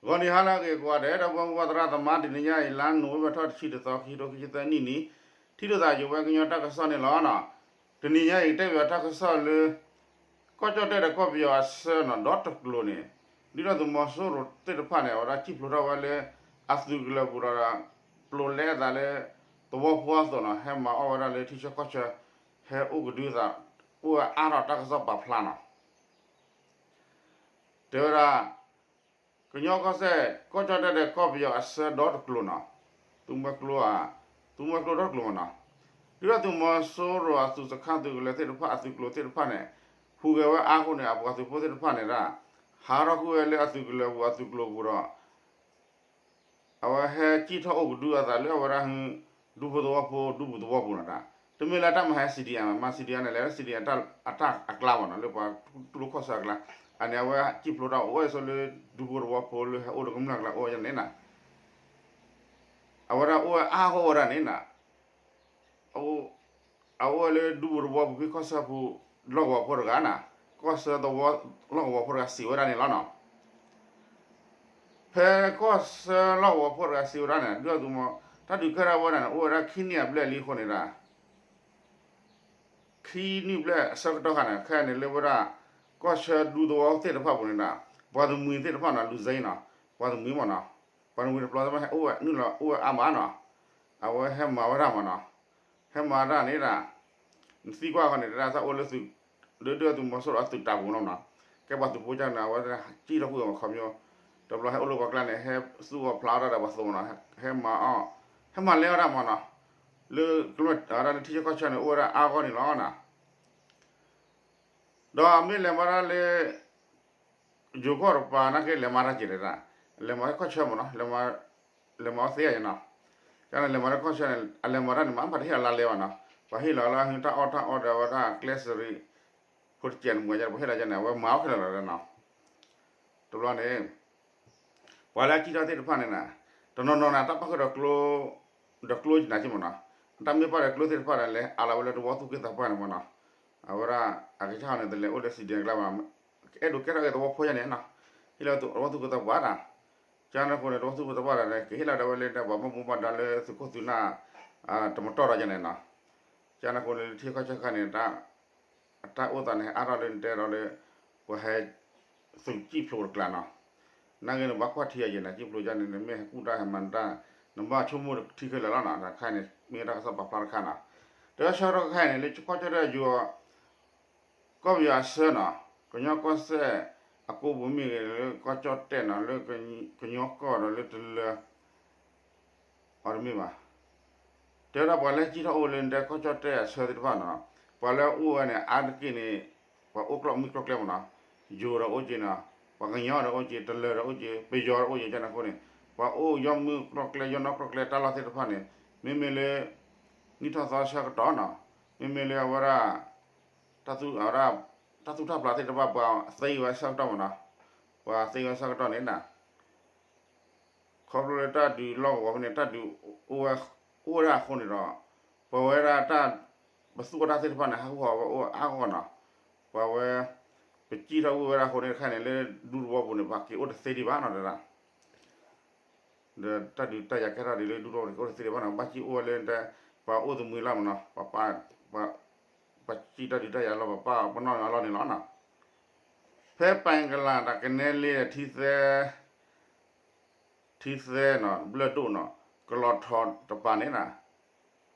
ဂီၤနံၤဟါလၢအဂ့ၤကိးဂၤဒဲး ဒီပုၢ်ဝဲၢ်သရၣ်သမါ တနံၤညါအံၤ လါနိၣ်ဝ့ဘၢၣ်ထီၣ်တဆံတသီ ခံကထိခံဆံသၢနံၣ်န့ၣ် ထံၣ်လိာ်သးယဝဲကညီတၢ်ကစီၣ်န့ၣ်လီၤနီၤ. တနံၤညါအံၤ ကတဲဘၣ်တၢ်ကစီၣ်လၢ ကီၢ်ကၠီၣ်တဲၣ်ဒီးကီၢ်ပယီၤအဆၢနီၤ ဒီတကျိၤန့ၣ် ဒုၣ်ဒါသုးမီၤစိရိၤသ့ၣ်တဖၣ်န့ၣ် အဝဲဒၣ်စံၣ်ဖျိးထီၣ်ဝဲလၢ အသုးကလၢၤပူၤဒီး ပျိးလဲအသးလၢ သဝီဖိအသိးနီၤ ဟဲမၤအီၣ်ဝဲဒၣ်လၢထံဆၢကီၢ်ဆၢ ဟဲအိၣ်ကဒုအသး အိၣ်ဝဲအါထီၣ်တၢ်ကစီၣ်ပာ်ဖျါနီၤ. တဲဝဲဒၣ် ကညီကီၢ်စဲၣ် ကီၢ်ကၠီၣ်တဲၣ်ဒီးကီၢ်ပယီၤအဆၢဒီတကျိၤနီၤ, သုးမွဲကျိ သုးမွဲကျိဒီတကျိၤမ့ၢ်နီၤ, ဒုၣ်ဒါသုးမီၤစိရိၤအသုးစခါသုးကလၢၤသ့ၣ်တဖၣ် အသုးကျိၤသ့ၣ်တဖၣ်န့ၣ် ဟူးဂဲၤဝဲအါအဃိန့ၣ် အပှၤသုးဖိသ့ၣ်တဖၣ်န့ၣ်ဒၣ် ဟးထီၣ်ကွံာ်ဝဲလၢအသုးကလၢၤပူၤအသုးကျိၤပူၤဒီး အဝဲဟဲစံၣ်ထီၣ်အိၣ်ကဒုအသးလၢအဝဲဒၣ် ဒူဖိသဝီဖိ ဒူပူၤသဝီပူၤနီၤဒၣ်, တမ့ၢ်လၢတၢ်မၤဟဲ စီၣ်ဒံၣ်အၣ် မၤ စီၣ်ဒံၣ်အၣ် န့ၣ် လဲၤလၢ စီၣ်ဒံၣ်အၣ် အတၢ်အကျါမ့ၢ်နီၤ လၢပှၤတူၢ်လိာ်ခီၣ်ဆၢအကျါ, အန့ၣ် အဝဲစံၣ်ဖျိးတၢ်အိၣ်ဝဲဆိလၢ ဒူဖိသဝီဖိလၢဟဲအိၣ်ဒီးကမျၢၢ်အကျါအိၣ်ဝဲန့ၣ်နီၤ, အဝဲဒၣ်အိၣ်ဝဲအါဂီၢ်ဝဲဒၣ်န့ၣ်နီၤ အအိၣ်ဝဲလၢဒူပူၤသဝီပူၤဖဲကီၢ်ဆၢပူၤ လီၢ်ကဝီၤဖိတဂၤနီၤ, ကီၢ်ဆၢသဝီလီၢ်ကဝီၤဖိတဂၤစံးဝဲဒၣ်န့ၣ်လီၤနီၤ. ဖဲကီၢ်ဆၢလီၢ်ကဝီၤဖိတဂၤစံးဝဲဒၣ်န့ၣ် ဒုၣ်ဒါသုးမီၤ တၢ်ဒုးကဲထီၣ်ဝဲဒၣ်န့ၣ် အိၣ်ဝဲဒၣ်ခံနံၣ်အဘျဲၣ်လံအဃိန့ၣ်ဒၣ် ခံနံၣ်ဘျဲၣ်အဆၢကတီၢ်ခါန့ၣ် ခဲအံၤန့ၣ်လၢဝဲဒၣ် ကီၢ်ဆၢဒူသဝီသ့ၣ်တဖၣ်ပူၤန့ၣ်ဒၣ် ပှၤတမှံၤသ့ၣ်တဖၣ်နီၤ လူၤစ့နီၤ ပှၤတမှံၤမ့ၢ်နီၤ, ပှၤတမှံၤတပျီသ့ၣ်တဖၣ်ဟဲအိၣ်ဝဲနုာ်လီၤအိၣ်ဝဲအါမးနီၤ, အဝဲဟဲမၤဝဲဒၣ်မ့ၢ်နီၤ, ဟဲမၤဒၣ်န့ၣ်ဒၣ် နသံကွၢ်ဃီန့ၣ် တၢ်သးအိၣ်လၢသုး ဒုၣ်ဒါသုးမီၤစိရိၤအသုးတၢ်ပူၤနီၤနီၤ, ကဲပှၤသုးဖိကၢ်န့ၣ် အဝဲစံၣ်ထီၣ်ကွံာ်အီၤခီပညီ, တဘျီဟဲအိၣ်လၢပှၤကျါန့ၣ် ဟဲသူၣ်အီၣ်ဖျးအီၣ်တၢ်ဒီးပှၤသိးမ့ၢ်နီၤ, ဟဲမၤအီၣ် ဟဲမၤလဲအီၣ်တၢ်မ့ၢ်နီၤ, လၢကမျၢၢ်အဝဲဒၣ်လၢထံဆၢကီၢ်ဆၢန့ၣ် အိၣ်ဝဲဒၣ်အါဂီၢ်န့ၣ်လီၤနီၤ. ဒီးမ့ၢ်လဲၤမၤတၢ်လၢ ယိၤကီၢ်တပၤနာ်က့လဲၤမၤတၢ်က့ၤဒၣ်, လဲၤမၤဟဲကီၢ်ဆၢမ့ၢ်နီၤ, လဲၤမၤအီၣ်သ့ယဲနီၤ, ကန့ၣ်လဲၤမၤလၢကီၢ်ဆၢန့ၣ် အလဲၤမၤတၢ်န့ၣ် မ့ၢ်ပှၤတဟ့ၣ်အီၤလါလဲဘၣ်နီၤ, ပှၤဟ့ၣ်လီၤလၢအဟ့ၣ်တၢ်အီၣ်တၢ်အီဒီးအဝဲဒၣ်ကျဲစရံး ဖိတကဲးန့ၣ်မ့ၢ် ပှၤဟ့ၣ်လီၤကန့ၣ် အဝဲမၤအီၣ်ခဲလၢာ်လီၤနီၤ. တဘျီန့ၣ် ပှၤလၢအစံၣ်ထီၣ်သ့ၣ်တဖၣ်န့ၣ်နီၤ, တနီၤနီၤန့ၣ် တၢ်ပၣ်ဃုာ်ဒီးကျိ ဒီးကျိနၤက့မ့ၢ်နီၤ, တၢ်မ့ၢ်ပၣ်ဒီးကျိသ့ၣ်တဖၣ်န့ၣ် လဲၤအးလီၤဝဲလၢသဝီသူၣ်က့သးပှၢ်န့ၣ်မ့ၢ်နီၤ, အဝဲဒၣ်အကစၢ်န့ၣ် တလဲၤအိၣ်လၢ စီၣ်ဒံၣ်အၣ် အကျါဘၣ်, အဲၣ်ဒိးကဲထီၣ်က့ၤသဝီဖိယါန့ၣ်နီၤ, ဟ့ၣ်လီၤသဝီသူၣ်က့သးပှၢ်နီၤ, ကန့ၣ်အဃိန့ၣ် သဝီသူၣ်က့သးပှၢ်န့ၣ် ကဟ့ၣ်လီၤဒၣ်ဝဲလၢ ပှၤဘၣ်မူဘၣ်ဒါလၢသုးခိၣ်သုးနၢ် တမတီၢ်ဒီးယါန့ၣ်နီၤ, ကန့ၣ်အဃိန့ၣ် လၢထံဆၢကီၢ်ဆၢခါန့ၣ် အတၢ်အိၣ်သးန့ၣ် အါထီၣ်လၢနတဲဒီးလၢ ပှၤဟဲ သုးစံၣ်ဖျိးတကျါနီၤ, နာ်က့နဘၣ်ကွၢ်ထံအယံၤန့ၣ် စံၣ်ဖျိးယါန့ၣ် နမ့ၢ်ဟဲကူၣ်တၢ်ဟဲမၤတၢ် နဘၣ်ဆိကမိၣ်တထံၣ်ခဲလၢာ်လီၤနီၤ, တခါန့ၣ် မ့ၢ်တၢ်ကစီၣ်ပာ်ဖျါတခါနီၤ, တၢ်ဆၢကတီၢ်ခဲအံၤန့ၣ် လၢကီၢ်ကၠီၣ်တဲၣ်ယိၤ ကီၢ်ပယီၤအဆၢနီၤ, ကညီကီၢ်စဲၣ်အကိးပူၤမ့ၢ်ဂ့ၤ လၢကီၢ်ကၠီၣ်တဲၣ်နီၤ, လၢကညီကီၢ်ဒီးလၢတလၢ အီၤတမ့ၢ်ဘၣ်. တဲဝဲဒၣ်ပှၤလၢစံၣ်ထီၣ်အိၣ်လၢနတဲကီၢ်ကၠီၣ်တဲၣ်အဆၢသ့ၣ်တဖၣ်နီၤ, ပှၤလၢအအိၣ်ဝဲန့ၣ် အါတက့ၢ်န့ၣ် ပှၤအိၣ်ကျီၢ်မုၢ်ကျီၢ်ကျဲမ့ၢ်နီၤ, ယိၤဒီးအိၣ်က့ၤနီၤ, ပှၤကညီဒီးအိၣ်က့ၤ, တလၢၤဒီးအိၣ်က့ၤ, ပယီၤဒီးအိၣ်က့ၤ, ကန့ၣ်အဃိန့ၣ် ပှၤအိၣ်ယီၢ်မုၢ်ကျီၢ်ကျဲ ယီၢ်နီၢ်ကျီၢ်ကျဲတၢ်လီၢ်သ့ၣ်တဖၣ်န့ၣ် မ့မ့ၢ်လၢ နံၣ်ထီၣ်သီဆၢကတီၢ်နီၤ, မ့မ့ၢ်လၢအဝဲဒၣ် တၢ်သူၣ် အဝဲဒၣ် တၢ်သူၣ်တၢ်ဖျးသ့ၣ်တဖၣ် ပှၤသ့ဝဲဆၢကတီၢ်မ့ၢ်နီၤ, ပှၤသ့ဝဲဆၢကတီၢ်န့ၣ်နီၤ ခီဖျိလၢတၢ်ဒုးလီၢ်ကဝီၤဖဲန့ၣ် တၢ်ဒုးအိၣ်ဝဲ အိၣ်ဝဲဒၣ်အဃိန့ၣ်ဒီး ပဝဲဒၣ်တၢ် ပသူၣ်အီၣ်တၢ်သ့ၣ်တဖၣ်န့ၣ် ဟးဂူာ်ဟးဂီၤဝဲအိၣ်အါဂီၢ်နီၤ, ပဝဲ ပစံၣ်ထီၣ်ဝံၣ်ဝဲဒၣ်အဃိန့ၣ် တခါန့ၣ် လၢဒူသဝီပူၤန့ၣ် ပှၤက့ၤအိၣ်တသ့ဒံးဘၣ်နီၤ တဲဒၣ် ဒီးတၢ်ဒုးတၢ်ယၤကဲထီၣ်ဒ်လၢဒူသဝီပူၤန့ၣ် ကအိၣ်တသ့ဒံးဘၣ်နီၤ, ဘၣ်စံၣ်အိၣ်ဝဲလၢ ပှၤအိၣ်သမံၤလီၤမ့ၢ်နီၤ, ပှၤ ပှၤစံၣ်တၢ်ဒုးတၢ်ယၤလီၤ ပှၤပာ်ပနီၣ်န့ၢ်အလီၢ်န့ၣ်လီၤနီၤ. ဖဲပၣ်ကလၤတၢ်ကနဲလ့ထံသဲ ထံသဲနီၤ ဘျၢၣ်ဒိၣ်နီၤ ကလီၤထီတပၤန့ၣ်နီၤ,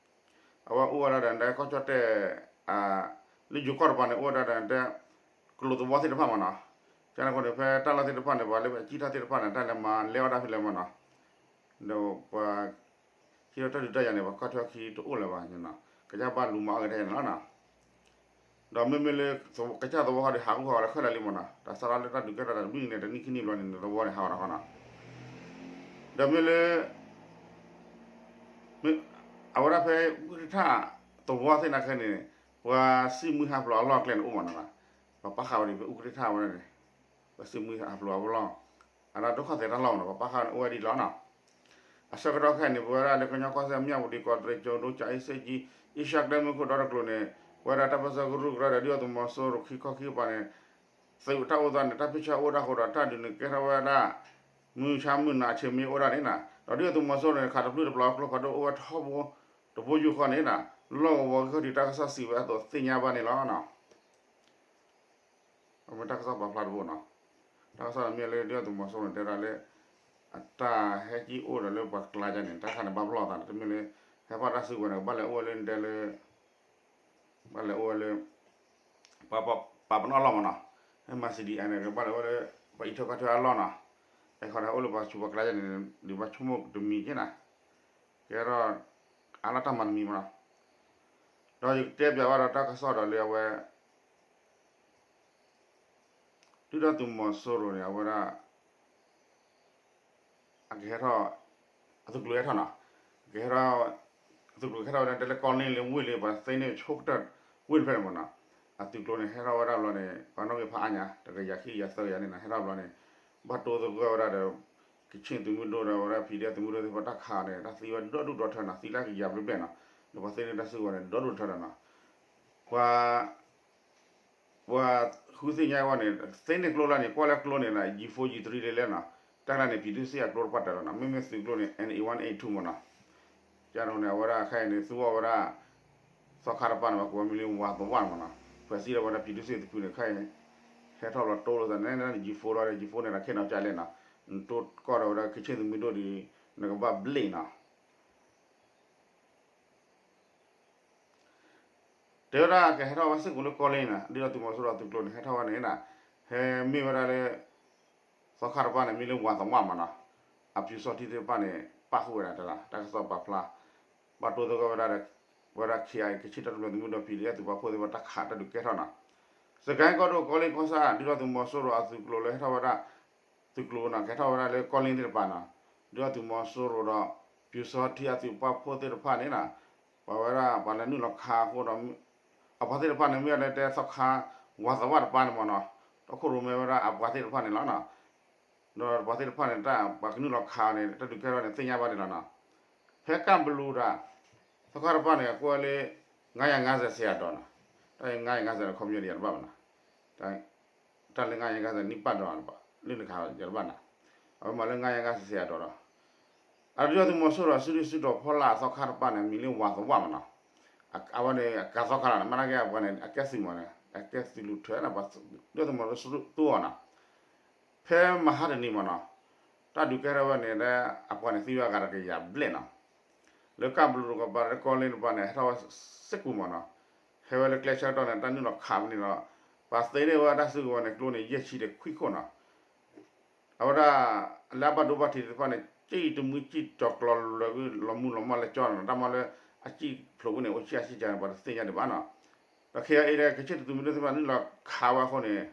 အဝဲအိၣ်ဝဲဒၣ်ဒီးတဲကီၢ်ကၠီၣ်တဲၣ် လၢယိၤကီၢ်တပၤန့ၣ် အိၣ်ဝဲဒၣ်ဒီးတဲ ကလိာ်သဝီသ့ၣ်တဖၣ်မ့ၢ်နီၤ, ကန့ၣ်အဃိန့ၣ် ဖဲတၢ်လီၢ်သ့ၣ်တဖၣ်န့ၣ် ပှၤလၢပစံၣ်ထီၣ်သ့ၣ်တဖၣ်န့ၣ် တၢ်လဲၤမၤလဲအီၣ်တၢ်ဖဲလဲၣ်မ့ၢ်နီၤ, ဒီးပှၤ စံၣ်ထီၣ်တၢ်ဒုးတၢ်ယၤန့ၣ် ပှၤခီၣ်ထံးအခံတအိၣ်လၢၤဘၣ်, ကစၢ်ဘၣ်လူၤမၤအီၣ်က့ၤတၢ်ယၤန့ၣ်လီၤနီၤ. ဒီးမ့မ့ၢ်လၢ ကစၢ်သဝီဃီဒီးဟးဂူာ်ဟးဂီၤလၢခဲလၢာ်လံမ့ၢ်နီၤ, တၢ်စးထီၣ်လၢတၢ်ဒုးကဲထီၣ်တၢ်တမံၤန့ၣ် တနံၣ်ခံနံၣ်ဘျီန့ၣ် သဝီန့ၣ်ဟးဂီၤတၢ်ဃီနီၤ. ဒီးမ့ၢ်လၢ အဝဲဒၣ်ဖဲ အူကရံထၣ်သဝီသ့ၣ်နာ်က့န့ၣ် ပှၤစံၣ်မှံဟးဖျိးအလီၢ်အကျဲန့ၣ်အိၣ်မ့ၢ်နီၤ, ပှၤပာ်ဃာ်ဝဲဒၣ်ဖဲအူကရံထၣ်ဝဲဒၣ်န့ၣ် ပှၤစံၣ်မှံဟးဖျိးအလီၢ်, အဒၣ်ဒိၣ်ခီၣ်သဲးတၢ်လီၢ်မ့ၢ်နီၤ ပှၤပာ်ဃာ်န့ၣ်အိၣ်ဝဲဒ်လီၤနီၤ. အဆၢကတီၢ်ခဲအံၤန့ၣ် ပဝဲဒၣ်လၢကညီကီၢ်စဲၣ် မၠၣ်ဝတံၤ ကီးတရံး ကၠိၤဒိ ကၠၤအ့စ့ၣ်ကၠံ အ့ရှါကျဲမုၢ်ခိၣ်ဒီတကျိၤန့ၣ် ပဝဲဒၣ်တၢ်ပၢၢ်ဆၢကရူၢ်ကရၢဒီးဒုၣ်ဒါသုးမီၤစိရိၤခံခီခံကပၤန့ၣ် သုးတၢ်အိၣ်သးန့ၣ် တၢ်ဖ့ၣ်ဆၢအိၣ်ဒၣ်ဃိဒီး တၢ်ဒုးန့ၣ်ကဲထီၣ်ဝဲဒၣ် မုၢ်ဆါမုၢ်နၤအဆ့မ့ၢ်အိၣ်ဒၣ်န့ၣ်နီၤ, ဒီးဒုၣ်ဒါသုးမီၤစိရိၤန့ၣ် ခးတပျုၢ်တပျီၤကျိဖးဒိၣ်အိၣ်ဝဲထီဘိ တဘိယူၢ်ဃီန့ၣ်နီၤ, လီၢ်ကဝီၤဂံၢ်ခီၣ်ထံးတၢ်ကစီၣ်စံးဝဲအသိးသ့ၣ်ညါဘၣ်န့ၣ်လီၤနီၤ. မ့ၢ်တၢ်ကစီၣ်ပာ်ဖျါတဘိနီၤ, တၢ်ကစီၣ်န့ၣ်မ့ၢ်လၢဒုၣ်ဒါသုးမီၤစိရိၤန့ၣ် တဲဝဲဒၣ်လၢ အတၢ်ဟဲက့ၤအိၣ်ဒီးလၢပှၤကျါယါန့ၣ် တၢ်ခါန့ၣ်ဘၣ်ပလီၢ်သးန့ၣ် တမ့ၢ်လၢ ဟဲဖီၣ်တၢ်စုကဝဲၤန့ၣ် ကဘၣ်လဲၤအိၣ်ဝဲလၢဒဲလၢ ဘၣ်လဲၤအိၣ်ဝဲလၢ ပှၤပနီၣ်လီၢ်မးနီၤ, ဟဲမၤ စီဒီအမ် န့ၣ် ကဘၣ်လဲၤအိၣ်လၢ ပှၤအံးထွဲကွၢ်ထွဲအလီၢ်နီၤ, အဲၣ်ခီန့ၣ်အိၣ်လၢပှၤဆူးပှၤကျါယါန့ၣ် ဒ်ဘၣ်ဆိကမိၣ်တမံၤက့နီၤ, ကဲထီၣ် အါလၢတၢ်မၤတမံၤမးနီၤ, ဒီးယကတဲပၠးဘၣ်ဒီးတၢ်ကစီၣ်ဒီးလၢအဝဲ ဒုၣ်ဒါသုးမီၤစိရိၤန့ၣ် အဝဲဒၣ် အကဟဲထီၣ် အသုးကျိၤဟဲထီၣ်နီၤ, ကဟဲထီၣ် အသုးကျိၤကဟဲထီၣ်ဝဲဒၣ်တဲလၢကီလ့လ့ဝ့ၢ်လၢပှၤသ့န့ၢ်ဆိကတၢၢ်ဝ့ၢ်တဖျၢၣ်န့ၣ်မးနီၤ, အသုးကျိၤန့ၣ် ဟဲထီၣ်ဝဲဒၣ်ဘျီန့ၣ် ပှၤနီၣ်ဂံၢ်ဖးအါညါ တကယၤခံကယၤသၢကယၤန့ၣ်နီၤ ဟဲထီၣ်ဘျီန့ၣ် ဘၣ်တိသဂၢၢ်ဝဲဒၣ်ဒီး ကခ့ၣ်သုးမုၢ်ဒိၣ်ဒီးဝဲဒၣ် PDF သုးမုၢ်ဒိၣ်သ့ၣ်တဖၣ်တၢ်ခးန့ၣ် တၢ်သံဝဲဒီဒူၣ်ဒီထၢနီၤ သံလၢကယၤဘျဲၣ်ဘျဲၣ်နီၤ, ဒီးပှၤသ့န့ၢ်တၢ်စုကဝဲၤန့ၣ် ဒီဒူၣ်ဒီထၢနီၤ, ပှၤ ပှၤဃုသ့ၣ်ညါဝဲန့ၣ် သ့န့ၢ်ကျိလၢန့ၣ် ကွၢ်လၢကျိန့ၣ် G four G three လဲလဲနီၤ, တၢ်ကျါန့ၣ် ပြည်သူ့စစ် အကျိတဖၣ်တၢ်လီၤနီၤ, မ့မ့ၢ်သုးကျိန့ၣ် N eight one eight two မးနီၤ, ကန့ၣ် အဝဲဒၣ်ခဲအံၤန့ၣ် သူအီၤဝဲဒၣ် သီခါတပၢ်န့ၣ် ပှၤကိးဝဲမံၤလၢဝၤသဝၣ်မးနီၤ, ဖဲစံးဒီးဝဲဒၣ် ပြည်သူ့စစ် သုးဖုန့ၣ် ခဲအံၤ ဟဲထီၣ်ဘျီတိလိာ်သးန့ၣ် G four လီၤ G four န့ၣ်ဒီးခဲနီၤကလဲၣ်နီၤ, နတိကီၢ်ဒီးဝဲဒၣ် ကခ့ၣ်သုးမုၢ်ဒိၣ်ဒီး နကဘၣ်ဘျ့ၣ်နီၤ တဲဝဲဒၣ်ကဟဲထီၣ်ဝဲစ့ၢ်ကီးလၢကီလ့နီၤ, ဒ်သိးသုးမီၤစိရိၤသုးကျိၤန့ၣ် ဟဲထီၣ်ဝဲန့ၣ်နီၤ, ဟဲမ့ၢ်ဝဲဒၣ်လၢ သီခါတပၢ်န့ၣ် မ့ၢ်လၢဝၤသဝၣ်မးနီၤ, အပျူစောထီးသ့ၣ်တဖၣ်န့ၣ် ပၣ်ဃုာ်ဝဲဒၣ်တၢ်လီၤ, တၢ်ကစီၣ်ပာ်ဖျါ, ဘၣ်တိသဂၢၢ်ဝဲဒၣ်ဒီး ဝဲဒၣ် K I A ကခ့ၣ်တၢ်ထူၣ်ဖျဲးသုးမုၢ်ဒိၣ် PDF သုးပာ်ဖှိၣ်သ့ၣ်တဖၣ်တၢ်ခးတၢ်ဒုးကဲထီၣ်နီၤ, စကဲကီၢ်ဒိၣ်ကီလ့ကီၢ်ဆၣ် ဒ်သိးသုးမီၤစိရိၤအသုးကျိၤလၢဟဲထီၣ်ဝဲဒၣ် သုးကျိၤနီၤ ကဟဲထီၣ်ဝဲဒၣ်လၢကီလ့သ့ၣ်တဖၣ်နီၤ, ဒ်သိးသုးမီၤစိရိၤဒီး ပျူစောထီးအသုးပာ်ဖှိၣ်သ့ၣ်တဖၣ်န့ၣ်နီၤ, ပှၤဝဲဒၣ်ပှၤလဲၤနုာ်လီၤခးအဃိဒီး အပှၤသ့ၣ်တဖၣ်န့ၣ် မ့ၢ်အလဲၤတဲသီခါ ဝၤသဝၣ်တပၢ်န့ၣ်မးနီၤ, တီခိၣ်ရိၣ်မဲဝဲဒၣ်အပှၤသ့ၣ်တဖၣ်န့ၣ်လီၤနီၤ, ဒီးပှၤသ့ၣ်တဖၣ်န့ၣ် တၢ်ပှၤကနုာ်လီၤခးအီၤန့ၣ် တၢ်ဒုးကဲထီၣ်န့ၣ် သ့ၣ်ညါဘၣ်န့ၣ်လီၤနီၤ, ဖဲကၣ်ဘလူးတၢ် သီခါတပၢ်န့ၣ် အကွဲးလၢ ငါးရာငါးဆယ် ဆရာတော်နီၤ, တၢ်လၢ ငါးရာငါးဆယ် န့ၣ် ခီပညီဒီးယၤတဘၣ်ဘၣ်နီၤ, တၢ်လၢ ငါးရာငါးဆယ် န့ၣ်ပၣ်ဒီး လၢနခးယၤတဘၣ်နီၤ, အဝဲမၤလၢ ငါးရာငါးဆယ် ဆရာတော် ဒီး အဒုးသုးမီၤစိရိၤစုဒုၣ်စုတီၤဖီလာ်အသီခါတပၢ်န့ၣ် မံၤလၢဝၤသဝၣ်မးနီၤ, အဝဲန့ၣ် အကၤသီခါလီၤနီၤ, မ့ၢ်နာ်က့အပှၤန့ၣ် အကဲသုးမးန့ၣ် အကဲသုးလူၤထွဲနီၤ, ဒုးသုးမီၤစိရိၤသူအီၤနီၤ, ဖဲမဟါတနံၤမးနီၤ, တၢ်ဒုးကဲထီၣ်ဝဲန့ၣ် အပှၤန့ၣ်သံဝဲအဂၤတကယၤဘျဲၣ်နီၤ, လၢကၣ်ဘလူးတကပၤလၢကီလ့တပၤန့ၣ် ဟဲထီၣ်ဝဲစ့ၢ်ကီးမးနီၤ, ဟဲဝဲလၢကျဲဆၢကတီၢ်န့ၣ် တၢ်နုာ်လီၤခးဝဲန့ၣ်ဒီး ပှၤသ့န့ၢ်ဝဲတၢ်စုကဝဲၤန့ၣ် ကျိန့ၣ် ယဲၢ်ဆံဒီးခွံခိၣ်နီၤ, အဝဲဒၣ် လၢအဘၣ်ဒိဘၣ်ထံးသ့ၣ်တဖၣ်န့ၣ် စံၣ်တမှံစံၣ်တီၤကျီၤလၢာ်ကွံာ် လီၤမူလီၤမၢ်လၢကၠီနီၤ, တၢ်မၤလၢအစံၣ်ဖျိးကွံာ်န့ၣ် အိၣ်ဆံၣ်အါဆံၣ်ကၤန့ၣ် ပှၤတသ့ၣ်ညါဒံးဘၣ်နီၤ, ဒီး ခ့ယၤအ့ ဒီး ကခ့ၣ်သုးမုၢ်ဒိၣ်သ့ၣ်တဖၣ် နုာ်လီၤခးဝဲအဃိန့ၣ်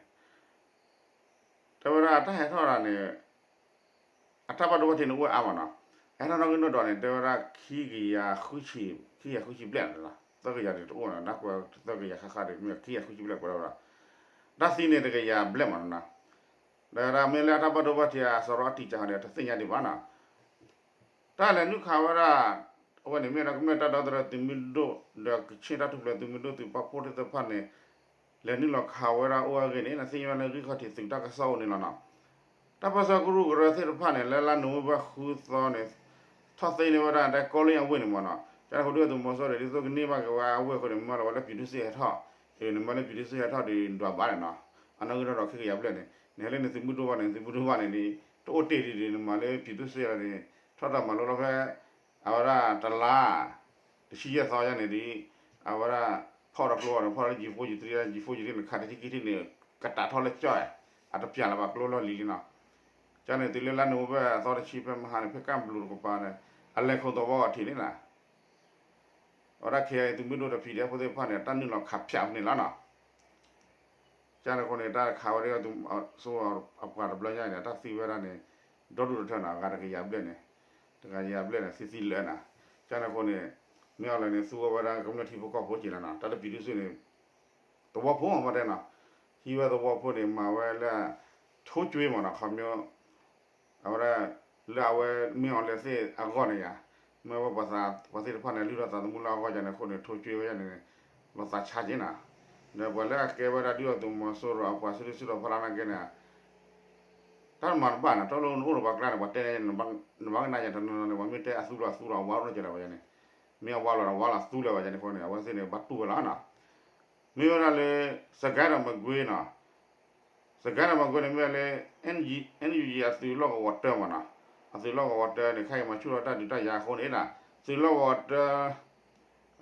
တဲဝဲဒၣ်တၢ်ဟဲထီၣ်တၢ်န့ၣ် အတၢ်ဘၣ်ဒိဘၣ်ထံးန့ၣ် အိၣ်ဝဲအါမးနီၤ, ဟဲထီၣ်နီၣ်ဂံၢ်နီၣ်ဒွးန့ၣ် တဲဝဲဒၣ် ခံကယၤဃုဆံ ခံကယၤဃုဆံဘျဲၣ်နီၤ, သၢကယၤဒံးတအိၣ်နီၤ, နကွဲးသၢကယၤဃၣ်ဃၣ်ဒီး မ့ၢ်ခံကယၤဃုဆံဘျဲၣ်ကွဲးဝဲဒၣ်, တၢ်သံန့ၣ်တကယၤဘျဲၣ်မးနီၤ, ဒီးမ့ၢ်လၢအတၢ်ဘၣ်ဒိဘၣ်ထံးအစရီအတံၢ်ကၤန့ၣ် တသ့ၣ်ညါဒံးဘၣ်နီၤ တၢ်လဲၤနုာ်ခးဝဲဒၣ် အဝဲန့ၣ်မ့ၢ်ဒၣ်ကမျၢၢ်တၢ်ဒီသဒၢသုးမုၢ်ဒိၣ် ဒီးကခ့ၣ်တၢ်ထူၣ်ဖျဲးသုးမုၢ်ဒိၣ်သုးပာ်ဖှိၣ်သ့ၣ်တဖၣ်န့ၣ် လဲၤနုာ်လီၤခးဝဲဒၣ်အိၣ်အဂ့ၢ်န့ၣ် နသ့ၣ်ညါလၢဂံၢ်ခီၣ်ထံးသုးတၢ်ကစီၣ်အိၣ်န့ၣ်လီၤနီၤ. တၢ်ပၢဆှၢကရူၢ်ကရၢသ့ၣ်တဖၣ်န့ၣ် လၢလါနိၣ်ဝ့ဘၢၣ်ဃုသီန့ၣ် ထီၣ်သ့န့ၢ်ဝဲဒၣ်တၢ်ကီလ့ၣ်အဝ့ၢ်န့ၣ်မ့ၢ်နီၤ. ကန့ၣ်အဃိဒုၣ်ဒါသုးမီၤစိရိၤ ဒ်သိးကန့ၢ်ဘၣ်က့ၤဝဲအဝ့ၢ်အဃိန့ၣ် မ့ၢ်လီၤဝဲလၢ ပြည်သူ့စစ် ဟဲထီၣ်, နမၤလၢ ပြည်သူ့စစ် ဟဲထီၣ်ဒီးဒွးဘၣ်န့ၣ်နီၤ. အနီၣ်ဂံၢ်နီၣ်ဒွးခံကယၤဘျဲၣ်န့ၣ် နဟဲလၢနသုးမုၢ်ဒိၣ်ဘၣ်န့ၣ် သုးမုၢ်ဒိၣ်ဘၣ်န့ၣ် တအိၣ်တ့ၢ်ဒံးဒံး နမၤလၢ ပြည်သူ့စစ် န့ၣ် ထီၣ်တၢ်မၤလိလီၤဖဲ အဝဲဒၣ်တလါ တဆံယဲၢ်သီယါန့ၣ်ဒီး အဝဲဒၣ် ဖီၣ်ဒီးကျိအီၤန့ၣ် ဖီၣ်လၢ G four G three G four G three န့ၣ် ခးတထံၣ်ခံထံၣ်န့ၣ် ကတးထီၣ်လၢကၠီၣ်, အတပျၢ်လၢၤဘၣ်ကျိလီၢ်လံၤလံနီၤ. ကန့ၣ်တုၤလၢလါနိၣ်ဝ့ဘၢၣ်အသီတဆံဖဲမဟါန့ၣ် ဖဲကၣ်ဘလူးတကပၤန့ၣ် အလဲၤခိၣ်သဝီအထံးန့ၣ်နီၤ အဝဲဒၣ် ခ့ယၤအ့ သုးမုၢ်ဒိၣ်ဒီး PDF ဖိသ့ၣ်တဖၣ်န့ၣ် တၢ်နုာ်လီၤခးဖၠးန့ၣ်လီၤနီၤ. ကန့ၣ်အဃိန့ၣ် တၢ်ခးဝဲဒၣ် အပှၤတဘျီညါန့ၣ် တၢ်သံဝဲဒၣ်န့ၣ် ဒီဒူၣ်တထၢနီၤ အဂၤတကယၤဘျဲၣ်န့ၣ်, တကယၤဘျဲၣ်န့ၣ် သံသံလၢာ်နီၤ. ကန့ၣ်အဃိန့ၣ် မ့ၢ်အီၤလဲၣ်န့ၣ် သူဝဲဒၣ်ကမျၢၢ်ထံဖိကီၢ်ဖိက့ၤလီၤနီၤ. တၢ်လၢ ပြည်သူ့စစ် န့ၣ် သဝီဖိမ့ၢ်တဲနီၤ, ဟံးဝဲသဝီဖိန့ၣ် မၤဝဲလၢ ထိၣ်ကၠွ့မ့ၢ်နီၤ ခီပညီ အဝဲဒၣ် လၢအဝဲမ့ၢ်အီၤလဲၣ်သ့ၣ်အဂီၢ်န့ၣ်ယါ, မ့ၢ်ဝဲပှၤသး ပှၤသ့ၣ်တဖၣ်န့ၣ် လုၢ်ထီၣ်သးသမူလၢအဂီၢ်ယါန့ၣ်အဃိန့ၣ် ထိၣ်ကၠွ့ဝဲယါန့ၣ် လီၤသးဆါက့ၤနီၤ. ဒီးပှၤလၢအကဲဝဲဒၣ်ဒုၣ်ဒါသုးမီၤစိရိၤအပှၤစုဒုၣ်စုတီၤဖီလာ်နာ်က့န့ၣ် တၢ်မၤတဘၣ်နီၤ တၢ်လၢနအိၣ်လၢပှၤကျါန့ၣ် ပှၤတဲန့ၣ် နဘၣ်ကနၣ်ယၤတနီၤနီၤန့ၣ် ပှၤမ့ၢ်တဲအသူလီၤအသူလီၤ အဝါအိၣ်ကလဲာ်ဘၣ်ယၤန့ၣ်, မ့ၢ်အဝါလီၤဒီးဝါလီၤသူလီၤဘၣ်ယၤန့ၣ်အဃိန့ၣ် အဝဲသ့ၣ်န့ၣ် ဘၣ်တူၢ်ဝဲလီၤနီၤ. မ့ၢ်ဝဲဒၣ်လၢ စကဲဒီးမကွ့နီၤ, စကဲဒီးမကွ့န့ၣ် မ့ၢ်ဝဲလၢ NUG အသုးလီၢ်ကဝီၤတၢမးနီၤ, အသုးလီၢ်ကဝီၤတၢန့ၣ် ခဲအံၤမၤဆူၣ်ထီၣ်တၢ်ဒုးတၢ်ယၤအဃိန့ၣ်ဒၣ် သုးလီၢ်ကဝီၤတၢ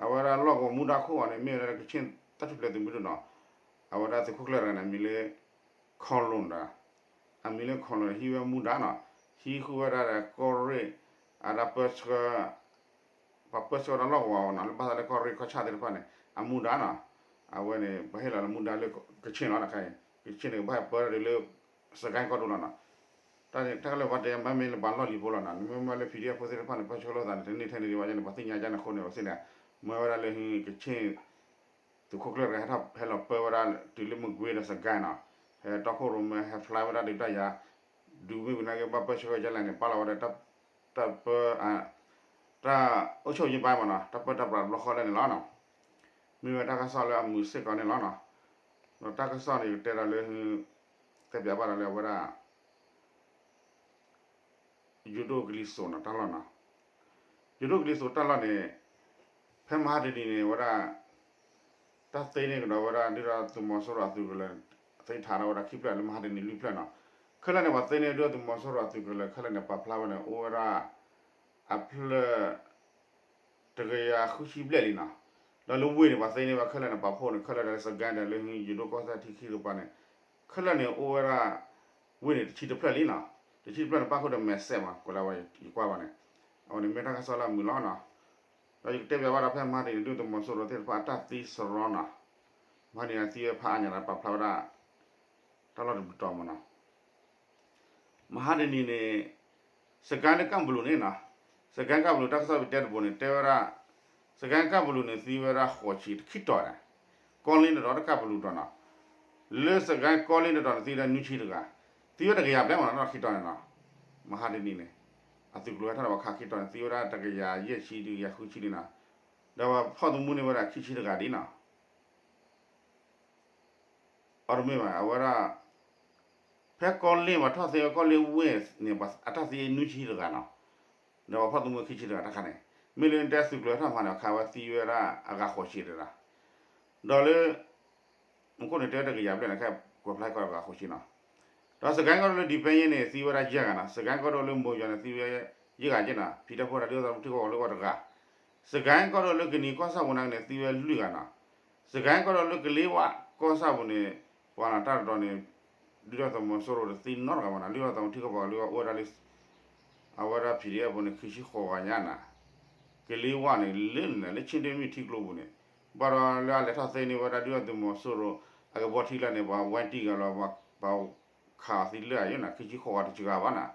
အဝဲဒၣ်လီၢ်ကဝီၤမူဒါခိၣ်အီၤန့ၣ် မ့ၢ်ဝဲဒၣ်ကခ့ၣ်တၢ်ထူၣ်ဖျဲးသုးမုၢ်ဒိၣ်နီၤ, အဝဲဒၣ်သုးခိၣ်ကျၢၢ်တဂၤန့ၣ် အမံၤလၢ ခီလိၣ်ဒီး အမံၤလၢခီလိၣ်န့ၣ် ဟံးဝဲမူဒါနီၤ, ဟံးဃုာ်ဝဲဒၣ်ဒီးကီၢ်ရ့ၣ် အဒၣ်ပၢဆှၢ ပှၤပၢဆှၢဝဲဒၣ်လီၢ်ကဝီၤနီၤ လၢဘၣ်သးလၢကီၢ်ရ့ၣ်ကီၢ်ဆၣ်သ့ၣ်တဖၣ်န့ၣ် အမူဒါနီၤ, အဝဲန့ၣ် ပှၤဟ့ၣ်လီၤလၢမူဒါလၢကခ့ၣ်လီၤတခါအံၤ ကခ့ၣ်န့ၣ် ကဘၣ်ပၢဒၣ်ဒ်လၢ စကဲကီၢ်ဒိၣ်လီၤနီၤ. တၢ်န့ၣ် တၢ်ကလၢာ်ပှၤတဲမ့ၢ်လၢပှၤလီၢ်လံၤဖိလီၤနီၤ, နမ့ၢ်မ့ၢ်လၢ PDF ဖိသ့ၣ်တဖၣ်န့ၣ် ပၢဆှၢလိာ်သးန့ၣ် တန့ၢ်ထဲန့ၣ်ဒံးဘၣ်န့ၣ် ပှၤသ့ၣ်ညါကန့ၣ်အဃိန့ၣ် အဝဲသ့ၣ်န့ၣ် မၢဝဲဒၣ်လၢကခ့ၣ် သုးခိၣ်ကျၢၢ်တဂၤဟဲထီၣ်ဟဲလီၤပၢဝဲဒၣ်တုၤလၢမကွ့ဒီးစကဲနီၤ, ဟဲတီခိၣ်ရိၣ်မဲ ဟဲ fly ဝဲဒၣ်ဒုးတၢ်ယၤ, ဒုးမ့ၢ်ဝံၤနာ်က့ဘၣ်ပၢဆှၢဝဲဒ်လဲၣ်န့ၣ် ပာ်လီၤဝဲဒၣ် တၢ်ပၢ တၢ်အိၣ်ဆူၣ်အိၣ်ချ့ဘၣ်မးနီၤ တၢ်ပၢတၢ်ပြးတဘျီဃီလၢာ်န့ၣ်လီၤနီၤ. မ့ၢ်ဝဲတၢ်ကစီၣ်လၢအမုာ်စ့ၢ်ကီးန့ၣ်လီၤနီၤ. ဒီးတၢ်ကစီၣ်န့ၣ် ကတဲဒီးလၢ တဲပၠးဘၣ်ဒီးလၢအဝဲဒၣ် ယိၤဒိၣ်ကလံၤစိးနီၤ တၢ်လီၢ်နီၤ, ယိၤဒိၣ်ကလံၤစိးတၢ်လီၢ်န့ၣ် ဖဲမဟါတနံၤန့ၣ် ဝဲဒၣ် တၢ်သ့န့ၢ်ကဒီးဝဲဒၣ် ဒုၣ်ဒါသုးမီၤစိရိၤအသုးကလၢၤ သ့ထးထီၣ်ဝဲဒၣ်ခံဖျၢၣ်လၢမဟါတနံၤလွံၢ်ဖျၢၣ်နီၤ, ခဲလၢာ်န့ၣ် ပှၤသ့န့ၢ်ဒုၣ်ဒါသုးမီၤစိရိၤအသုးကလၢၤခဲလၢာ်န့ၣ် ပာ်ဖျါဝဲန့ၣ် အိၣ်ဝဲဒၣ် အဖျၢၣ် တကယၤဃုဆံဘျဲၣ်လံနီၤ, ဒီးလၢဝ့ၢ်န့ၣ် ပှၤသ့န့ၢ်ဝဲခဲလၢာ်န့ၣ် ပာ်ဖှိၣ်န့ၣ် ခဲလၢာ်ဒီးလၢစကဲဒီးလၢယိၤဒိၣ်ကီၢ်စဲၣ်ထံခံကပၤန့ၣ် ခဲလၢာ်န့ၣ်အိၣ်ဝဲဒၣ် ဝ့ၢ်န့ၣ်တဆံတဖျၢၣ်လံနီၤ, တဆံတဖျၢၣ်န့ၣ် ပၣ်ဃုာ်ဒီးမဲာ်စဲးမး ကွဲးလၢယကွၢ်ဘၣ်န့ၣ်, အဝဲန့ၣ်မ့ၢ်တၢ်ကစီၣ်လၢအမုာ်လီၤနီၤ. ဒီးယကတဲပၠးဘၣ်ဒီးဖဲမဟါတနံၤန့ၣ် ဒုၣ်ဒါသုးမီၤစိရိၤသ့ၣ်တဖၣ်အတၢ်သံစရီနီၤ, မဟါတနံၤသံဝဲဖးအါညါဒီးပာ်ဖျါဝဲဒၣ် တၢ်လီၢ်တပတီၢ်မးနီၤ မဟါတနံၤန့ၣ် စကဲကၢ်ဘလူးန့ၣ်နီၤ, စကဲကၢ်ဘလူးတၢ်ကစီၣ်ပတဲတဘိန့ၣ် တဲဝဲဒၣ် စကဲကၢ်ဘလူးန့ၣ် သံဝဲဒၣ်ဃိးဆံတခံတီၤန့ၣ်, ကီလ့တတီၤတၢ်ကၢ်ဘလူးတီၤနီၤ, လၢစကဲကီလ့တတီၤန့ၣ် သံဝဲဒၣ်နွံဆံတဂၤ, သံဝဲတကယၤဘျဲၣ်မးနီၤ တၢ်ခံတီၤန့ၣ်နီၤ, မဟါတနံၤန့ၣ် အသုးကျိၤဟဲထီၣ်ဒီးပှၤခးခံတီၤန့ၣ် သံဝဲဒၣ်တကယၤယဲၢ်ဆံ တကယၤဃုဆံန့ၣ်နီၤ, ဒီးပှၤဖီၣ်သမူန့ၢ်ဝဲဒၣ်ခံဆံတဂၤဒ်နီၤ အီၤတမ့ၢ်ဘၣ် အဝဲဒၣ် ဖဲကီလ့ပှၤထီၣ်သ့ဝဲကီလ့ဝ့ၢ်န့ၣ် အတၢ်သံနွံဆံတဂၤနီၤ, ဒီးပှၤဖီၣ်သမူခံဆံတဂၤတခါန့ၣ်, မ့ၢ်လၢနတဲသုးကျိၤဟဲထီၣ်မးန့ၣ် အခါဝဲသံဝဲဒၣ်အဂၤဃိးဆံတဂၤ, ဒီးလၢ မူခိၣ်န့ၣ်တဲဝဲတကယၤဘျဲၣ်န့ၣ် ခဲကွဲးဖျါကီးအဂၤဃိးဆံနီၤ, ဒီးစကဲကီၢ်ဒိၣ်လၢဒံးပဲယ့န့ၣ် သံဝဲဒၣ်ယဲၢ်ဂၤနီၤ, စကဲကီၢ်ဒိၣ်လၢမိၢ်ယီၤန့ၣ် သံဝဲယဲၢ်ဂၤက့နီၤ, ဖံးတၢ်ဖိတၢ်ဒုၣ်ဒါသုးမုၢ်ထံကီၢ်လၢဂီၢ်တဂၤ စကဲကီၢ်ဒိၣ်လၢကနံၤကီၢ်ဆၣ်ပူၤန့ၣ်န့ၣ် သံဝဲလွံၢ်ဂၤနီၤ, စကဲကီၢ်ဒိၣ်လၢကလ့ဝၣ်ကီၢ်ဆၣ်ပူၤန့ၣ် ပှၤနီၤတၢ်တတီၤန့ၣ် ဒုၣ်ဒါသုးမီၤစိရိၤတသံနီတဂၤဘၣ်နီၤ, ဒုၣ်ဒါသုးမုၢ်ထံကီၢ်ပှၤကလုာ်အဂီၢ်အိၣ်ဝဲဒၣ်လၢ အဝဲဒၣ် ဖံးဒံးအဲၣ်ဖိန့ၣ် ခံဆံဃိးဂၤညါနီၤ, ကလ့ဝၣ်န့ၣ် လၢန့ၣ် လၢခ့ၣ်ဒ့ၣ်မ့ၢ်ထံကျိပူၤန့ၣ်, ဘၣ်ဒီးလၢအလဲၤထီၣ်သ့န့ၢ်ဝဲဒၣ်ဒုၣ်ဒါသုးမီၤစိရိၤ အကဘီထံကျါန့ၣ် ပှၤဝဲတံၢ်ဂၤလီၤ ပှၤခးအီၤသံလၢအယိာ်နီၤ, ခံဆံဃိးဂၤတစှၤဘၣ်နီၤ,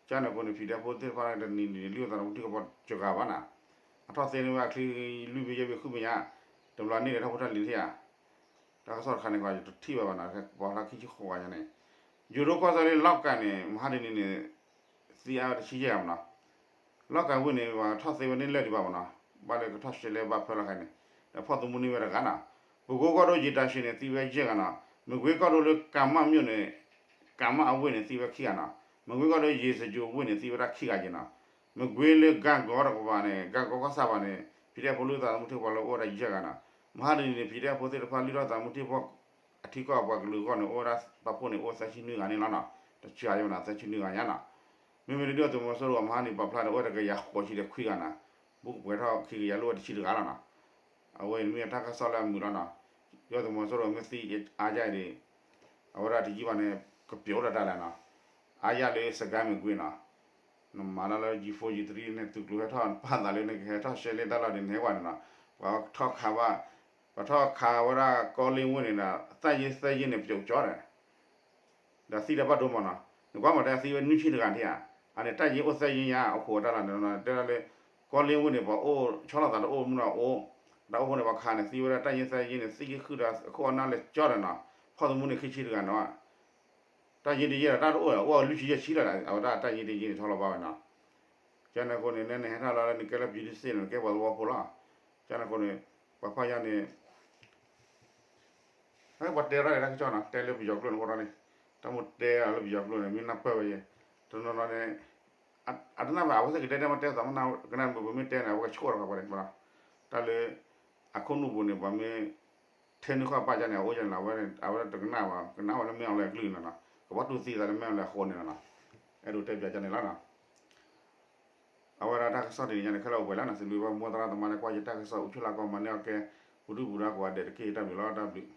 ကန့ၣ်အဃိန့ၣ် ဖံးဒံးဖိသ့ၣ်တဖၣ်န့ၣ် တနံၤန့ၣ် လုၢ်အီၣ်သးသမူထံကီၢ်ပှၤတစှၤဘၣ်နီၤ, အထီၣ်သ့န့ၢ်ဝဲအချံလွံၢ်ဘ့ၣ်ယဲၢ်ဘ့ၣ်ဃုဘ့ၣ်ညါ, တဘျီန့ၣ်လဲၤထီၣ်ဖိတၢ်လံၤထံၣ်ဧါ တၢ်ကစီၣ်တခါန့ၣ် ပှၤတထံၣ်ဘၣ်ဘၣ်နီၤ, ပှၤဖျါခံဆံဃိးဂၤညါန့ၣ်, ယိၤဒိၣ်ကီၢ်စဲၣ်လၢလီၢ်ကၤန့ၣ် မဟါတနံၤန့ၣ် သံအါဝဲတဆံယဲၢ်ဂၤမးနီၤ, လီၢ်ကၤဝ့ၢ်န့ၣ် ပှၤထီၣ်သ့ဝဲန့ၣ်လၢာ်ဒံးဘၣ်မးနီၤ, ဘၣ်လၢကထီၣ်ရှဲလဲဘၣ်ဖၢလီၤခါန့ၣ်, ဒီးဖီၣ်သမူန့ၢ်ဝဲတဂၤနီၤ, ပကိကီၢ်ဒိၣ်ယံာ်တၢ်ရှ့န့ၣ် သံဝဲယဲၢ်ဂၤနီၤ, မကွ့ကီၢ်ဒိၣ်လၢကၣ်မၣ်မြို့န့ၣ် ကၣ်မၣ်အဝ့ၢ်န့ၣ် သံဝဲခံဂၤနီၤ, မကွ့ကီၢ်ဒိၣ်ယ့ၤစကြိၤဝ့ၢ်န့ၣ် သံဝဲဒၣ်ခံဂၤက့နီၤ, မကွ့လၢကၣ်ကီတကပၤန့ၣ် ကၣ်ကီကီၢ်ဆၣ်ဘၣ်န့ၣ် ဖံးဒံးဖိလုၢ်အီၣ်သးသမူထံကီၢ်ပှၤလၢအိၣ်ဝဲဒၣ်ယဲၢ်ဂၤနီၤ, မဟါတနံၤန့ၣ် ဖံးဒံးဖိသ့ၣ်တဖၣ်လုၢ်အီၣ်သးသမူထံကီၢ်ပှၤ အထံကီၢ်ပှၤကလုာ်အဂီၢ်န့ၣ် အိၣ်ဝဲဒၣ်ပာ်ဖှိၣ်န့ၣ် အိၣ်သၢဆံနွံဂၤန့ၣ်လီၤနီၤ, တစှၤယဲၢ်မးနီၤ သၢဆံနွံဂၤညါနီၤ, မ့မ့ၢ်လၢဒုၣ်ဒါသုးမီၤစိရိၤအမဟါန့ၣ် ပာ်ဖျါဒီးအိၣ်ဝဲတကယၤဃိးဆံဒီးခွံဂၤနီၤ, ဘူးကပှဲၤထီၣ်ခံကယၤလိၣ်ဝဲတဆံတဂၤလီၤနီၤ, အဝဲအံၤမ့ၢ်တၢ်ကစီၣ်လၢအမုာ်လီၤနီၤ, ဒုၣ်ဒါသုးမီၤစိရိၤမ့ၢ်သံအါယဲၢ်ဒံး အဝဲဒၣ်တယံာ်ဘၣ်န့ၣ် ကပျိးတၢ်တၢ်လဲၣ်နီၤ, အါယဲၢ်လၢစကဲမ့ၢ်ကွံာ်နီၤ, နမၤလၢလၢ G four G three န့ၣ် သုးကျိၤဟဲထီၣ် နပာ်သးလၢနကဟဲထီၣ်ရှဲလ့တၢ်လီၢ်ဒ်န့ၣ်ဝဲန့ၣ်နီၤ, ပှၤထီၣ်ခးဘၣ်, ပှၤထီၣ်ခးဝဲဒၣ်ကီလ့ဝ့ၢ်န့ၣ်ဒီး သၣ်ယ့သၢယ့န့ၣ် ပျိးကၠီဒီး ဒီးသံတၢ်ဘၣ်ဒိမးနီၤ, နကွၢ်မးတဲသံဝဲနွံဆံတဂၤဒံးဧါ, အန့ၣ်တၢ်ယ့အိၣ်သၢယ့ညါ အခိၣ်အတၢ်လီၤန့ၣ် တဲဒၣ်လၢ ကီလ့ဝ့ၢ်န့ၣ် ပှၤအိၣ်ဆီလီၤသးတအိၣ်မူဒီးအိၣ်, တၢ်အိၣ်ဖဲန့ၣ် ပှၤခးန့ၣ် သံဝဲဒၣ်တၢ်ယ့သၢယ့န့ၣ် သံဃုာ်ဒီးအခိၣ်အနၢ်လဲၤကၠီဒီးနီၤ, ဖီၣ်သမူန့ၣ်ခံဆံတဂၤနီၤ, တၢ်ယ့တယ့ဒီးတၢ်တအိၣ် အိၣ်လွံၢ်ဆံယဲၢ်ဆံလီၤဒီး အဝဲဒၣ်တၢ်ယ့တယ့န့ၣ် ဆီလီၤဘၣ်ဝဲနီၤ ကန့ၣ်အဃိန့ၣ် နဲနဟဲထီၣ်လီၤလၢနကဲလၢ ပြည်သူ့စစ် န့ၣ် နကဲပှၤသဝီဖိလီၤ. ကန့ၣ်အဃိန့ၣ် ပှၤဖးယါန့ၣ် ပှၤတဲရၣ်တၢ်ကစီၣ်နီၤ တဲလၢပယီၤကျိာ်န့ၣ်အိၣ်ထီၣ်န့ၣ်, တၢ်မိၣ်တဲအီၤလၢပယီၤကျိာ်န့ၣ် မ့ၢ်နၢ်ပၢၢ်ဝဲယဲ, တနီၤနီၤန့ၣ် အတနၢ်ဘၣ် အဝဲသ့ၣ်ကတဲတဲမ့ၢ်တဲသးမ့ၢ်နၢ်ကနၣ်မုာ် ပမ့ၢ်တဲန့ၣ် အဝဲကဆိၣ်ထီၣ်ဃီပှၤန့ၣ်မ့ၢ်နီၤ, တၢ်လၢ အခိၣ်နူာ်ပူၤန့ၣ် ပှၤမ့ၢ် ထဲနုာ်ဃီပာ်ကါန့ၣ် အအိၣ်ကန့ၣ်လီၤ, အဝဲတကနၣ်ဘၣ် ကနၣ်ဝဲလၢမ့ၢ်အီၤလဲၤအကလုၢ်န့ၣ်လီၤ, ကဘၣ်တူၢ်သံသးလၢမ့ၢ်အီၤလဲၤအဃိန့ၣ်လီၤ, အဲၣ်ဒိးတဲပၠးကန့ၣ်လီၤနီၤ. အဝဲဒၣ်တၢ်ကစီၣ်တနံၤညါန့ၣ် ခဲလၢာ်အိၣ်ပှဲၤလံနီၤ, စံးဘျုးဘၣ်မိၢ်သရၣ်သမါလၢကွၢ်ယတၢ်ကစီၣ် အိၣ်ဆူၣ်လၢကီၢ်မၤန့ၢ်အီၣ်ကဲ ပူၤဒုၣ်ပူၤဒါကိးဂၤဒဲးတက့ၢ်, တၢ်ဘျုးလီၤ တၢ်ဘျုး.